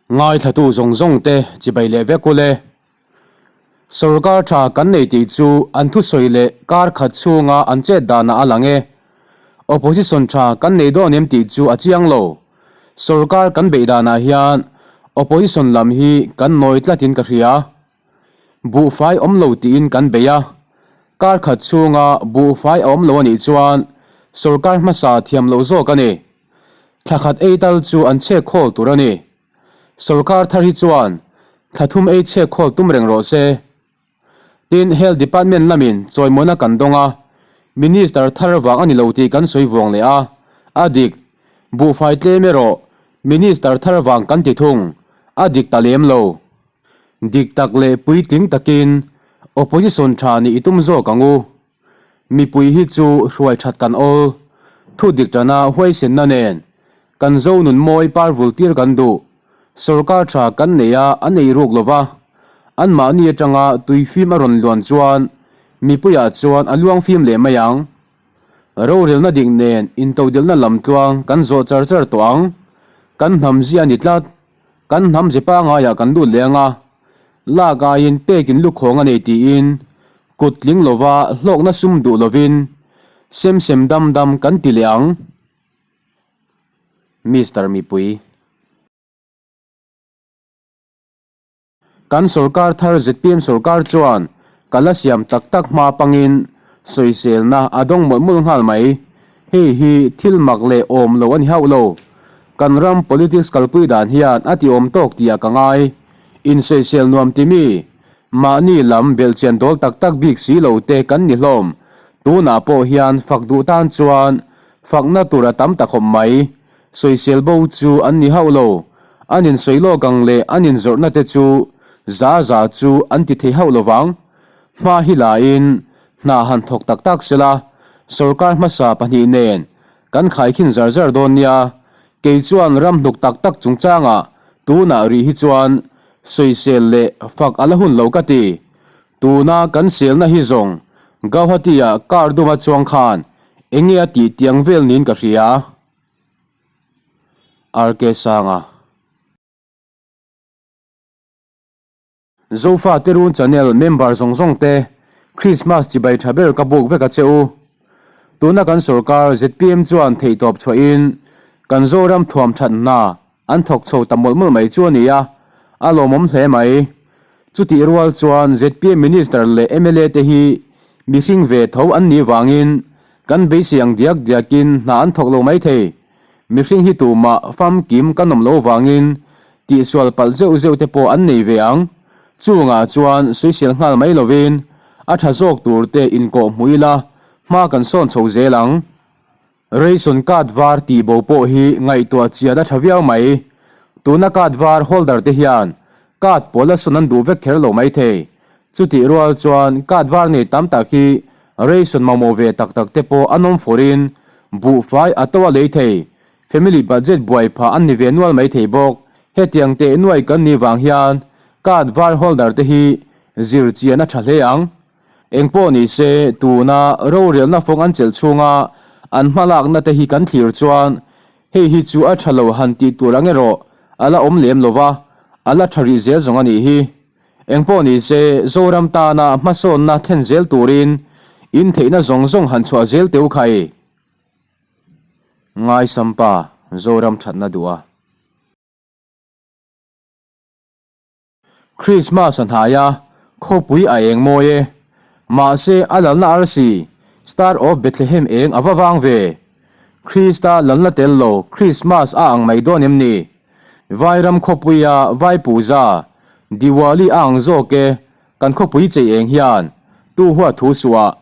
Ngaithlatu zawng zawng te chibai leh vek ule. Sorkar tha kan nei tih chu an thusawi leh kar khat chhunga an chet danah a lang e. Opposition tha kan nei dawn em tih chu a chiang lo. Sorkar kan beih danah hian opposition lam hi kan nawi tlatin ka hria. Buhfai awm lo tiin kan bei a, kar khat chhunga buhfai a awm lo a nih chuan sorkar hmasa thiam loh zawk a ni. Thla khat ei tal chu an chhek khawl tur a ni. Sorkar thar hi chuan thla thum ei chhek khawl tum reng rawh se. Tin, Health Department lamin chawimawna kan dawng a, Minister thar vang a ni lo tih kan sawi vuang leh a, a dik. Buhfai tlem erawh Minister thar vang kan ti thung, a dik ta lem lo. Dik tak leh puitling takin Opposition tha nih i tum zawk ang u. Mipui hi chu hruai that kan awl. Thu dik tana huaisenna nen kan zo nun mawi par vul tir kan duh. Sorkar tha kan nei a, an ei ruk lo va. Anmahni atanga tui fim a rawn luan chuan mipuiah chuan a luang fim leh mai ang. Rorelna dik nen intodelhna lamtluang kan zawh char char tawh ang. Kan hnam zia a ni tlat. Kan hnam ze pangaiah kan lut leng a, lak aiin pekin lukhawng a nei tiin kut tling lova hlawkna sum duh lovin sem sem dam dam kan ti leh ang. Mister Mipui. Kan sorkar thar zpm sorkar chuan ka la siam tak tak hma pangin sawiselna a dawng mawlh mawlh nghal mai. Hei hi thil mak leh awm lo a ni hauh lo. Kan ram politics kalpui dan hian a ti awm tawk tih ah ka ngai. Insawisel nuam ti mi, mahni lam belhchian dawl tak tak bik si lo te kan ni hlawm. Tunah pawh hian fak duh tan chuan fakna tur a tam ta khawp mai. Sawisel bo chu an ni hauh lo. An insawi lawk ang leh an inzawrhna te chu za za chu an ti thei hauh lovang. Hma hi lain hna han thawk tak tak sela, sorkar hmasa pahnih nen kan khaikhin zar zar dawn nia. Kei chuan ram hnuk tak tak chungchangah tunah rih hi chuan sawisel leh fak a la hun lo ka ti. Tuna kan selna hi zawng Gauhati-ah car duma chuang khan enge a tih tiang vel niin ka hria. RK Sanga. Zofa Terun Channel member zawng zawng te Christmas chibai tha ber ka buk vek a che u. Tuna kan sorkar zpm chuan theihtawp chhuahin kan Zoram thuam that hna an thawk chho ta mawlh mawlh mai chu a ni a, a lawmawm hle mai. Chutih rual chuan zpm Minister leh mla te hi mihring ve tho an nih vangin kan beisei ang diak diakin hna an thawk lo mai thei. Mihring hi tumah famkim kan awm lo vangin tihsual palh zeuh zeuh te pawh an nei ve ang. Chungah chuan sawisel nghal mai lovin a tha zawk tur te inkawh hmuh ila hma kan sawn chho zel ang. Ration card var tih bo pawh hi ngaihtuah chian a tha viau mai. Tuna card var holder te hian card pawl a sawn an duh vek kher lo mai thei. Chutih rual chuan card var nei tam tak hi ration mamawh ve tak tak te pawh an awm fawrin buhfai a to a lei thei. Family budget buai phah an ni ve nual mai thei bawk. Hetiang teh nuai kan nih vang hian card var holder te hi zir chian a tha hle ang. Engpawh ni se, tuna rorelna fawng an chelh chhunga an hmalakna te hi kan thlir chuan hei hi chu a tha lo han tih tur ang erawh a la awm lem lo va, a la tha rih zel zawng a nih hi. Engpawh ni se, Zoram tana hmasawnna thlen zel turin in theihna zawng zawng han chhuah zel teu khai. Ngaisampa, Zoram thatna duh a. Christmas a hnai a, khawpui a eng mawi e. Mahse a lalna arsi, Star of Bethlehem eng a va vang ve. Krista lalna tel lo Christmas a ang mai dawn em ni? Vairam khawpuia Vai Puja, Diwali a ang zawk e, kan khawpui chei eng hian tu huat thu suh ah.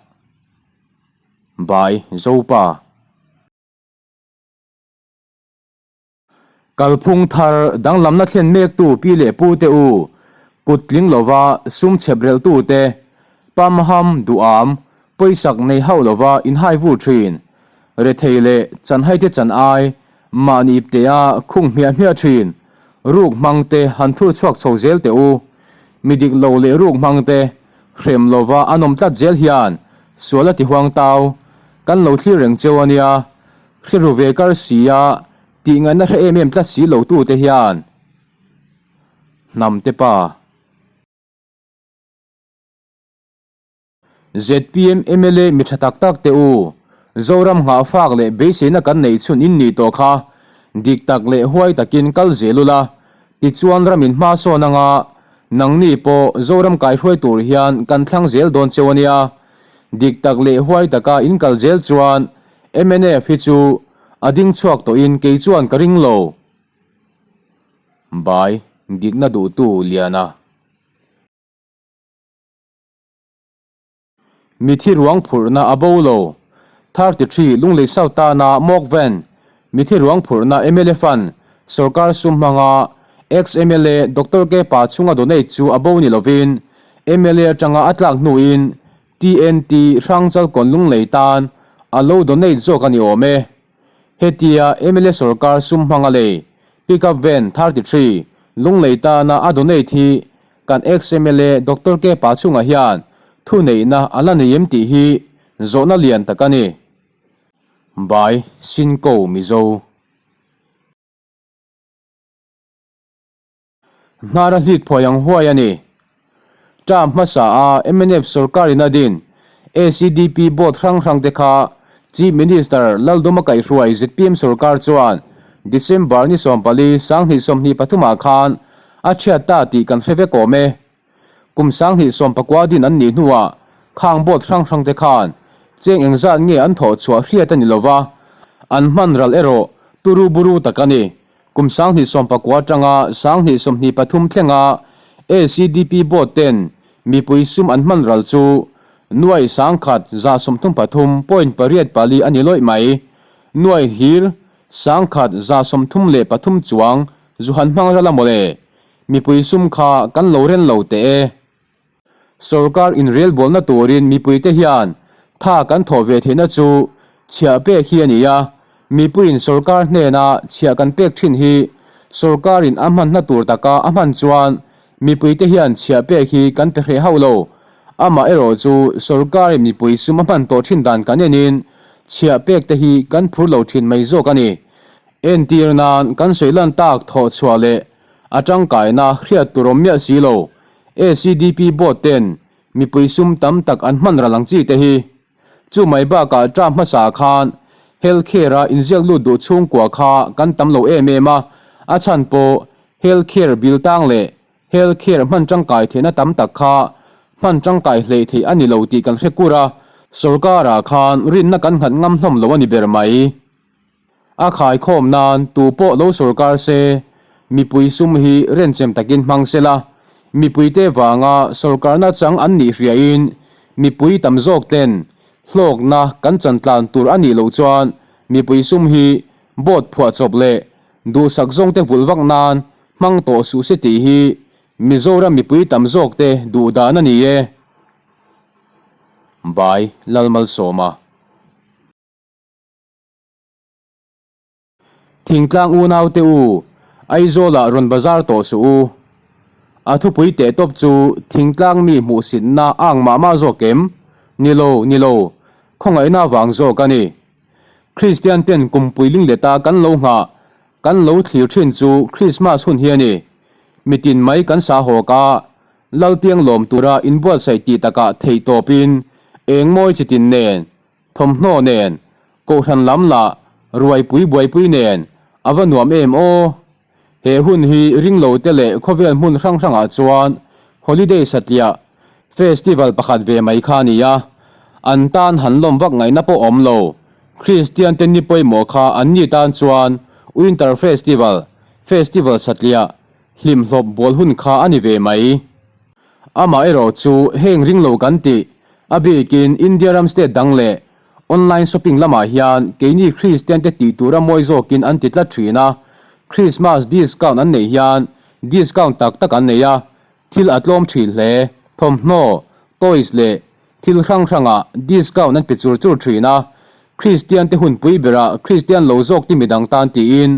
Bai Zopa. Kalphung thar danglamna thlen mektu pi leh pu te u, kut tling lova sum chhep relhtu te, pamham, duham, pawisak nei hauh lova inhai vu thin, rethei leh chanhai te chan ai, mahni iptea khung hmiah hmiah thin, ruk hmang te han thur chhuak chho zel teh u. Mi dik lo leh ruk hmang te hrem lova an awm tlat zel hian sual a ti huang tau. Kan lo thlir reng cheu a nia. Hre ru ve kar sia, tih ngaihna hre em em tlat si lo tute hian. Hnamte pa. Zpm mla mi tha tak tak te u, Zoram nghahfak leh beiseina kan neih chhun in nih tawh kha dik tak leh huai takin kal zel ula, tichuan ram in hma sawn anga nangni pawh Zoram kaihruai tur hian kan thlang zel dawn cheu ania. Dik tak leh huai taka in kal zel chuan mnf hi chu a ding chhuak tawhin kei chuan ka ring lo. Bai, dikna duhtu Liana. Mithi ruang phurhna a bo lo. 33 Lunglei South tana Mawk Van, Mithi ruang phurhna mla Fund, sorkar sum hmanga ex-MLA Doctor K Pa chhunga donate chu a bo ni lovin mla atanga a tlak hnuin TNT Hrangchalkawn Lunglei tan a lo donate zawk a ni awm e. Hetia mla sorkar sum hmanga lei Pickup Van 33 Lunglei tana a donate hi Kan ex-MLA Doctor K Pachhunga hian thuneihna a la nei em tih hi zawhna lian tak a ni. By Sinko Mizo. Hnar a hlit phuai ang huai a ni. Term hmasa a mnf sorkarin a din ACDP board hrang hrang te kha Chief Minister Lalduma kaihhruai zpm sorkar chuan December ni 14 2023 ah khan A chhiat ta tih kan hre vek awm e. Kum 2019 din an nih hnuah khang board hrang hrang te khan cheng engzat nge an thawh chhuah hriat a ni lova, an hman ral erawh turu buru tak a ni. Kum 2019 atanga 2023 thlenga ACDP board ten mipui sum an hman ral chu nuai 133.84 a ni lawih mai. Nuai hlir 133 chuang Zu han hmang ral a mawle, mipui sum kha kan lo ren lo teh e. Sorkar inrelbawlna turin mipuite hian tha kan thawh ve theihna chu chhiah pek hi a ni a, mipuiin sorkar hnena chhiah kan pek thin hi sorkarin a hmanna tur taka a hman chuan mipuite hian chhiah pek hi kan pe hreh hauh lo. Amaherawh chu sorkarin mipui sum a hman tawh thin dan kan enin chhiah pek te hi kan phur lo thin mai zawk a ni. Entir nan kan sawi lan tak thawh chhuah leh a tangkaina hriat tur awm miah si lo. ACDP board ten mipui sum tam tak an hman ral ang chi te hi. Chu mai bakah term hmasa khan health care a inziak lut duh chhungkua kha kan tam lo em em a, a chhan pawh health care bill tang leh health care hman tangkai theihna tam tak kha hman tangkai hleih theih a ni lo tih kan hre kur a, sorkarah khan rinna kan nghat ngam hlawm lo a ni ber mai. A khaikhawm nan tu pawh lo sorkar se, mipui sum hi renchem takin hmang se la, mipuite vanga sorkarna chang an nih hriain mipui tam zawk ten hlawkna kan chan tlan tur a nih loh chuan mipui sum hi board phuahchawp leh duhsak zawngte vulh vak nan hmang tawh suh se tih hi Mizoram mipui tam zawkte duh dan a ni e. By Lalmalsawma. Thingtlang unaute u, Aizawlah rawn bazar tawh suh u. A thupui teh tawp chu thingtlang mi hmuhsitna a ang mah mah zawk em? Ni lo, ni lo, khawngaihna vang zawk a ni. Kristian ten kumpui lingleta kan lo nghah, kan lo thlir thin chu Krismas hun hi a ni. Mitin mai kan sa hawk a, Lalpiang lawm tura inbuatsaih tih takah theihtawpin eng mawi chitin nen Thawmhnaw nen, Kohhran lam lah ruaipui buaipui nen a va nuam em aw. He hun hi ringlo te leh khawvel hmun hrang hrangah chuan holiday satliah, festival pakhat ve mai kha a ni a. An tan han lawm vak ngaihna pawh awm lo. Kristian te ni pawimawh kha an ni tan chuan Winter Festival, festival satliah, hlimhlawp bawl hun kha a ni ve mai. Amaherawh chu heng ringlo kan tih, a bikin India ram state dang leh online shopping lamah hian keini Kristian te tih tura mawi zawkin an ti tlat thin a, Christmas discount an neih hian discount tak tak an nei a, thil a tlawm thin hle, thawmhnaw, toys leh thil hrang hrangah discount an pe chur chur thin a, Kristian te hunpui berah Kristian lo zawk ti midang tan tiin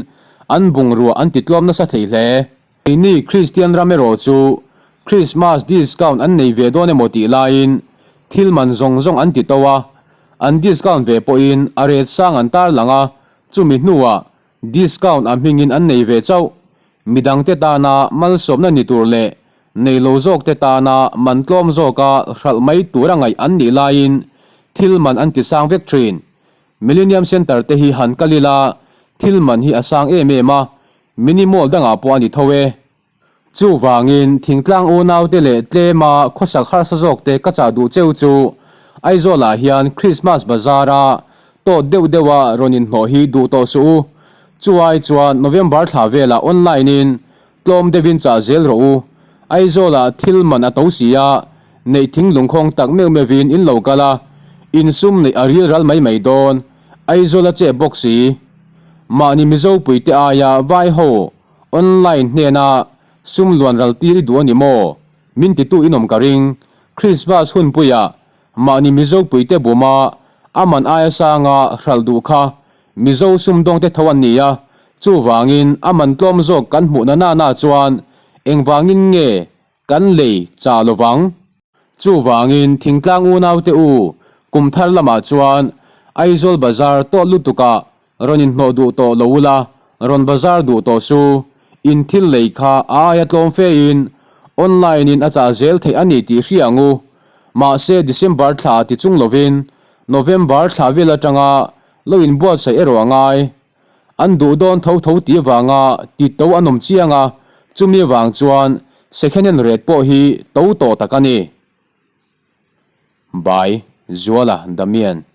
an bungrua an ti tlawm nasa thei hle. Keini Kristian ram erawh chu Krismas discount an nei ve dawn emaw tih laiin thil man zawng zawng an ti to a, an discount ve pawhin a rate sang an tarlang a, chumi hnuah discount a hmingin an nei ve chauh. Midangte tana malsawmna ni tur leh nei lo zawkte tana man tlawm zawka hralh mai tura ngaih an nih laiin thil man an ti sang vek thin. Millennium Centre te hi han kal ila thil man hi a sang em em a, mini mall dangah pawh a ni tho e. Chuvangin thingtlang unaute leh tlema khawsak harsa zawkte ka chah duh cheu chu Aizawlah hian Christmas bazar-a tawt deuh deuha rawn inhnawh hi duh tawh suh u. Chuai chuan November thla velah online-in tlawm deuhin chah zel rawh u. Aizawlah thil man a to si a, neih thing lungkhawng tak meuh meuhin in lo kal a, insum neih a ril ral mai mai dawn. Aizawl a chep bawk si. Mahni Mizo puite aia vai ho Online hnena sum luan ral tir i duh a ni maw? Min titu in awm ka ring. Christmas hunpuiah mahni Mizo puite buma a man aia sanga hralh duh kha Mizo sumdawngte tho an ni a, chuvangin a man tlawm zawk kan hmuh na na na chuan engvangin nge kan lei chah lovang? Chuvangin thingtlang unaute u, kum thar lamah chuan Aizawl bazar tawt lutukah rawn inhnawh duh tawh lo ula, rawn bazar duh tawh su. In thil lei kha a aia tlawm fein online in a chah zel theih a ni tih hria ang u. Mahse December thla ti chung lovin November thla vel atanga lo inbuatsaih erawh a ngai. An duh dawn tho tho tih avanga ti to an awm chiang a, chumi avang chuan second hand rate pawh hi to tawh tak a ni. By, Zuala Damian.